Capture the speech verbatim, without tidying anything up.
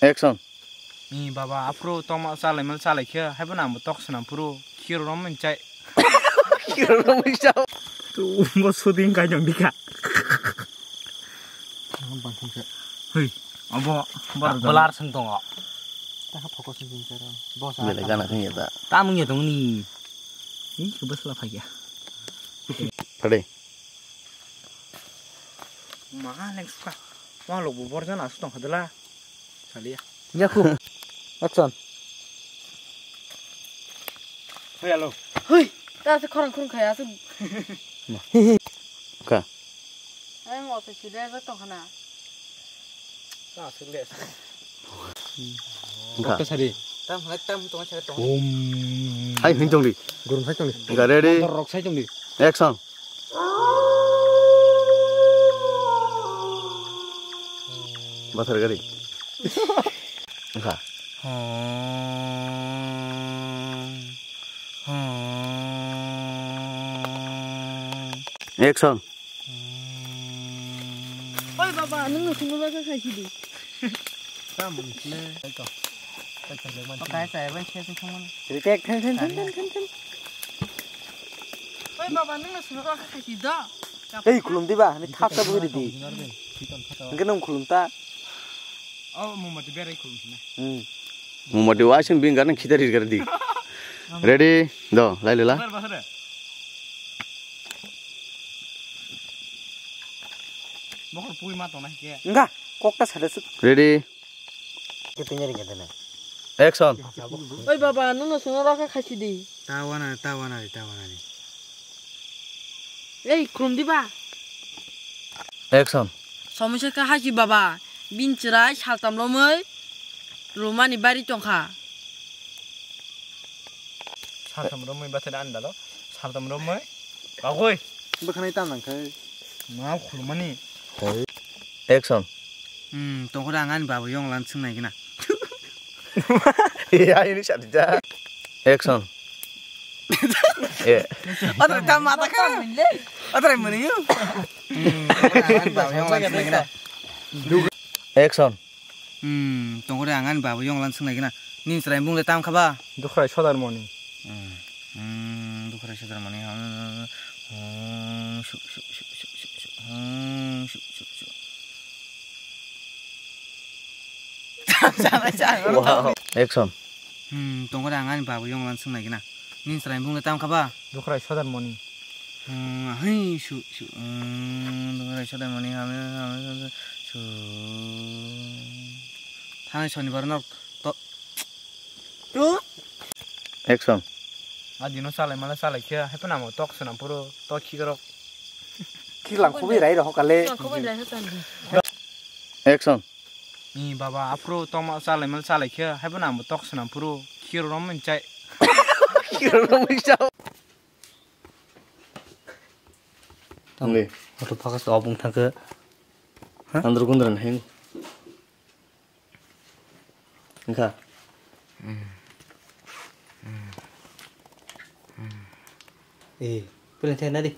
Action. Ni baba, aphuru tongma chalai mal chalai khe, haibo nang bo tok swnam phuru, khiro rom min chai. Khiro rom min chai. Tu bo shooting kai jong dika. Hei, abo, bar blur sung tongo. Taka focus ni jing charo. Boss. Bele gana khanya ta. Tamung ya tongni. Ni ke bosla phai ya. Pade. Ma leng suka. Wa lo bo borjan asu tong khadala. Saliya. Yaku. Action. Hoi alo. Hoi. Ta se khorang khorang khaya su. Ka. Ang oto chile jak tong khana. Ta se le. Ka. Oto sari. Tam hai tam tong sari tong. Om. Hai hin tong di. Gurum sai tong di. Ga ready. Rok sai tong di. Action. Bathar gari. Wngkha. Action. Oi baba, nwng no sungwi bagwi khai sidi. Tamo ni sile, aito. Aito, le man. Okai, sai, bai, sai, sai, sai. Retake, then, then, then, then, then, then. Oi baba, nwng no sungwi bagwi khai sidi do. Ei, khulum diba, ni thap thap hori di. Hingke nwng khulum ta. Oh, mumati berai khulum sina. Hmm. Mumati wa sing bing ganang khitari gari di. Ready? Do, lai lela. Basar, basar. Bokol pui ma tona ke. Enggak, kok ta sada suk. Ready? Ke tinggal ke tena. Action. Oi baba, nwng no sungwi bagwi khai sidi. Tawana, tawana, tawana. Ei, khulum diba. Action. Somoi se kha hai si baba, bini chwrai saltam romwi rwmani bari tongkha. Saltam romwi bathai ani dalo, saltam romwi bagwi. Bwkhanai tam nang khai. Ma khulumani. Action. Hmm, tongkhor ang ani baba yong lan swngnai gina. Ya, ini sadija. Action. Eh. Adre ta mata kha. Adre mani. Action. Hmm, tongkhor ang ani baba yong lan swngnai gina. Nini chwrai bung le tam khaba? Dukhrai sodar moni. Hmm, hmm, dukhrai sodar moni. Hmm, hmm, su, su, su. Hmm, su, su, su. Wow. Action. Hmm, tongkhor ang ani baba yong lan swngnai gina. Nini chwrai bung le tam khaba? Dukhrai sodar moni. Hmm, hei, su, su, hmm, dukhrai sodar moni, hame, hame, su. Thanai sonibar nok to. Tu? Action. A dino salai mala salai khe, hai phano amo tok swnam phuru, tok khikrok. Khiklang khubui rai rok kale. Khubui rai rok kale. Action. Ni baba, aphuru tongma salai mala salai khe, hai phano amo tok swnam phuru, khiro rom min chai. Khiro rom min chai. Tamle. Auto focus obung thangkhe. Ha? Andro gundran heng. Wngkha. Eh, pwrwng thai nadi.